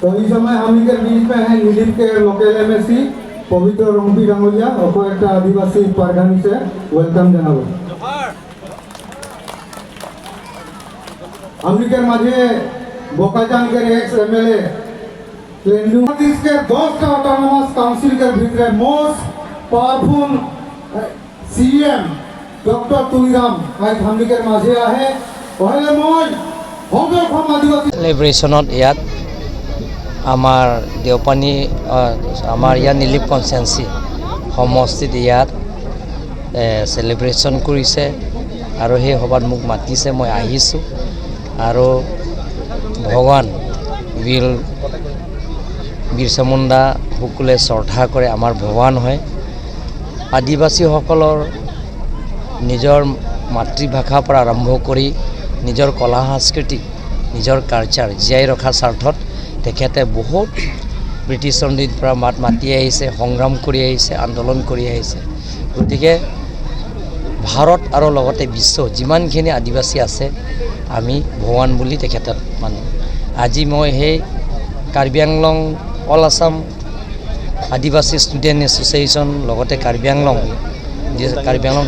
तो इस समय हमनी के बीच में है निलिप के लोकल एमएलसी पवित्र रंगपी ডাঙৰীয়া। ওকে একটা আদিবাসী পারগানি से welcome জানাবো। हमनी के মাঝে बोकाजान के एक्स एमएलए नॉर्थ के 10টা অটোনমাস काउंसिल के ভিতরে most powerful CM doctor Tuliram আজ हमनी के মাঝে আহে। পহলে মই সদৌ অসম আদিবাসী চেলিব্ৰেশ্যনত ইয়াত আমাৰ দেওপানী, আমাৰ ইয়াত নিলিপ কনষ্টেঞ্চি সমষ্টিত ইয়াত চেলিব্ৰেশ্যন কৰিছে আৰু সেই সভাত মোক মাতিছে, মই আহিছোঁ। আৰু ভগৱান বীৰ বিৰচা মুণ্ডা সকলোৱে শ্ৰদ্ধা কৰে, আমাৰ ভগৱান হয়। আদিবাসীসকলৰ নিজৰ মাতৃভাষাৰ পৰা আৰম্ভ কৰি নিজৰ কলা সংস্কৃতি, নিজৰ কালচাৰ জীয়াই ৰখাৰ স্বাৰ্থত তেখেতে বহুত ব্ৰিটিছৰ দিন পৰা মাত মাতি আহিছে, সংগ্ৰাম কৰি আহিছে, আন্দোলন কৰি আহিছে। গতিকে ভাৰত আৰু লগতে বিশ্ব যিমানখিনি আদিবাসী আছে, আমি ভগৱান বুলি তেখেতক মানো। আজি মই সেই কাৰ্বি আংলং অল আছাম আদিবাসী ষ্টুডেণ্ট এছ'চিয়েশ্যন, লগতে কাৰ্বি আংলং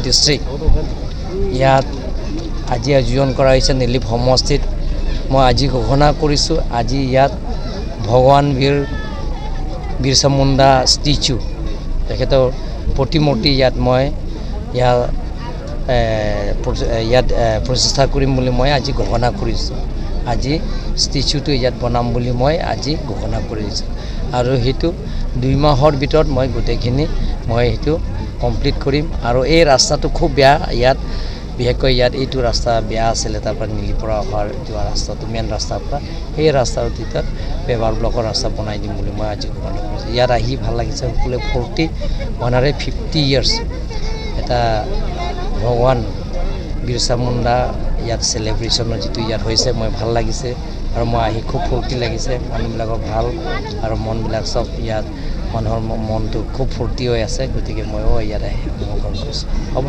ডিষ্ট্ৰিক্ট ইয়াত আজি আয়োজন কৰা হৈছে নিলিপ সমষ্টিত। মই আজি ঘোষণা কৰিছোঁ, আজি ইয়াত ভগৱান বীৰ বিৰচা মুণ্ডা ষ্টেচু, তেখেতৰ প্ৰতিমূৰ্তি ইয়াত মই ইয়াত প্ৰতিষ্ঠা কৰিম বুলি মই আজি ঘোষণা কৰিছোঁ। আজি ষ্টেচুটো ইয়াত বনাম বুলি মই আজি ঘোষণা কৰিছোঁ আৰু সেইটো 2 মাহৰ ভিতৰত মই গোটেইখিনি মই সেইটো কমপ্লিট কৰিম। আৰু এই ৰাস্তাটো খুব বেয়া ইয়াত, বিশেষকৈ ইয়াত এইটো ৰাস্তা বেয়া আছিলে। তাৰপৰা নীলিপৰা অহাৰ যোৱা ৰাস্তাটো, মেইন ৰাস্তাৰ পৰা সেই ৰাস্তাৰ ভিতৰত পেভাৰ ব্লকৰ ৰাস্তা বনাই দিম বুলি মই আজি ঘোষণা কৰিছোঁ। ইয়াত আহি ভাল লাগিছে, সকলোৱে ফূৰ্তি। 150 ইয়াৰ্ছ এটা ভগৱান বিৰচা মুণ্ডা ইয়াত চেলিব্ৰেশ্যনৰ যিটো ইয়াত হৈছে, মই ভাল লাগিছে আৰু মই আহি খুব ফূৰ্তি লাগিছে। মানুহবিলাকৰ ভাল আৰু মনবিলাক চব ইয়াত মানুহৰ মনটো খুব ফূৰ্তি হৈ আছে। গতিকে ময়ো ইয়াত আহি অংশগ্ৰহণ কৰিছোঁ। হ'ব।